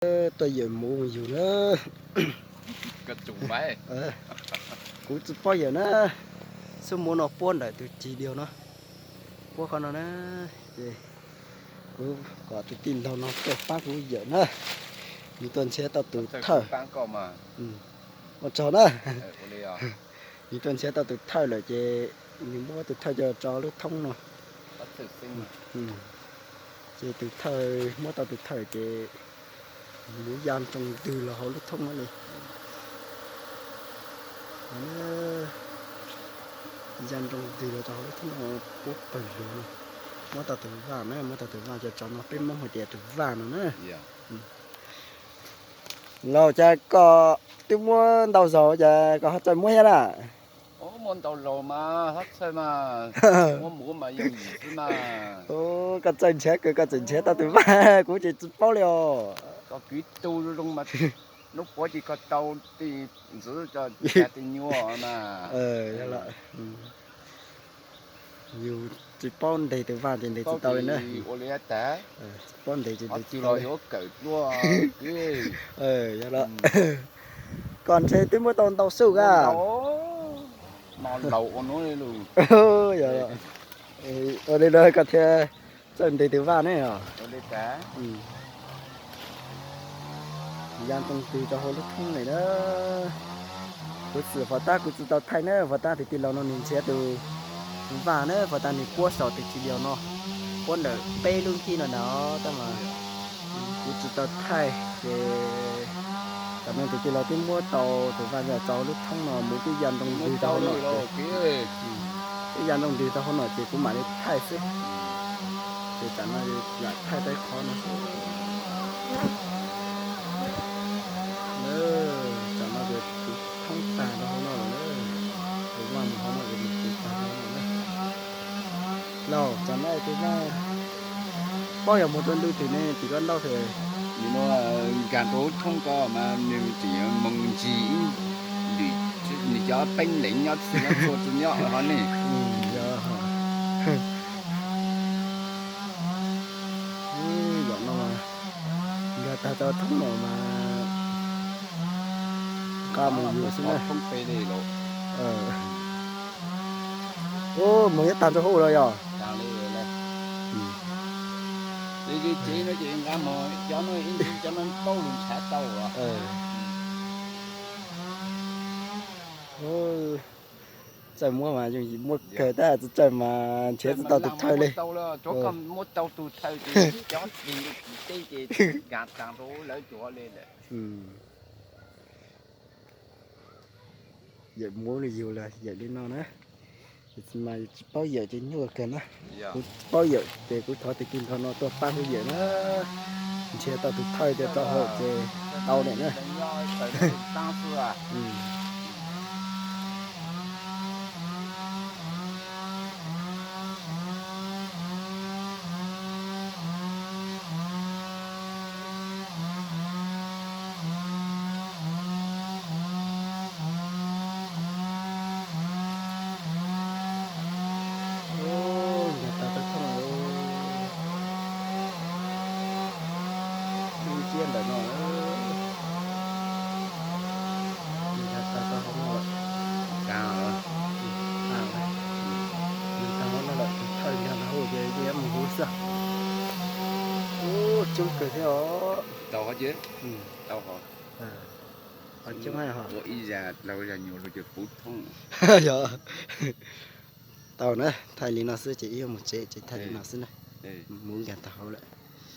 Tuaj yawm muv yug na. Kuv tsis paub yawm na. Xub muv no puab ntawm tus cig diaug no, puab qhov no na. Ces kuv kom tus tij laug no tuaj pab kuv yawm na. Nws tuaj nrhiav tau tus thawj. Ua tsaug na. Nws tuaj nrhiav tau tus thawj lawm ces nws muab tus thawj coj tso lub thoob no. Ces tus thawj muab tau tus thawj ces muv ya nroo ntws los hauv lub thoob no li. Ya nroo ntws los rau hauv lub thoob no, puab pawg lug no. Muab tau tus vaj na, muab tau tus vaj coj tso no, peb Hmoob hais tias tus vaj no na. Laus, cas koj twb muab ntau zaus cas koj ho txawj muab thiab na? Koj txawj nrhiav kawg, koj txawm nrhiav tau tus vaj, kuv ces tsis paub li os. Koj kwv tu zoo mas, hnub puav ces koj tau tej ntxwv, tej nyuag na. Yus tsis paub ntes tus vaj ces ntes tsis tau li na. Tsis paub ntes ces ntes tsis tau li. Koj ntshe twb muab tau ntau xwb a. Ua li no koj thiaj txawj ntes tus vaj ne os. Ya nroo ntws rau hauv lub thoob lawm na. Kuv xwm fov tab kuv tsis tau thaij na, fov tab tus tij laug no nws nrhiav tus vaj na, fov tab nws puab saum tus cig diaug no, puab ntawm peb lub nkhib no na, tab mas kuv tsis tau thaij ces tam no tus tij laug twb muab tau tus vaj coj tso lub thoob no, muv twb ya nroo ntws rau hauv no, twb ya nroo ntws rau hauv no ces kuv mam li thaij xwb. Ces tam no lam thaij tau qhov no xwb. Tam no ces kuv thoob tag rau hauv no lawm, tus vaj mus hauv no ces mus kuv tag rau hauv no na. Laus, tam no tus vaj paub yog mus rau ntu twg ne, tim koj ntaub tes. Nws no nkag rau hauv thoob ko mas nws tseem yuav moo ntsis ib lwm, nws cov peeb leev nyob txhij nyob txhua tsis nyob hov ne. Zaum no nkag tag rau thoob no mas nqa mus yus xwb na. Mus nyob tag rau hauv lawm yog. Txawj muab mas yooj yim muab kawg tab, tsis txawj mas nrhiav tsis tau tus thawj li. Muab tau tus thawj ces cov teb ces nkag tag rau lawv tuav li lawm. Yawm muv li yus los yawm li no na. Mas tsis paub yawm ces nyuaj kawg na. Kuv paub yawm ces kuv thov tus tij laug no tuaj pab kuv yawm na. Nrhiav tau tus thawj coj rau hauv ces tau lawm na. Nkag tag rau thoob no, dub nciab ntawm no. Nkag tag rau hauv no lawm. Nkag tag hauv no lawm, tus thawj nkag tag hauv ces yuav mus huv xwb. Ub, coob kawg thiab os. Tau qhov ces, tau qhov. Qhov coob, ua ib zag laug zag nyuag lug ces puv thoob. Yog. Tau na, thaij li no xwb ces ib mus tsev ces thaij li no xwb na. Mus nkag tag hauv lawm.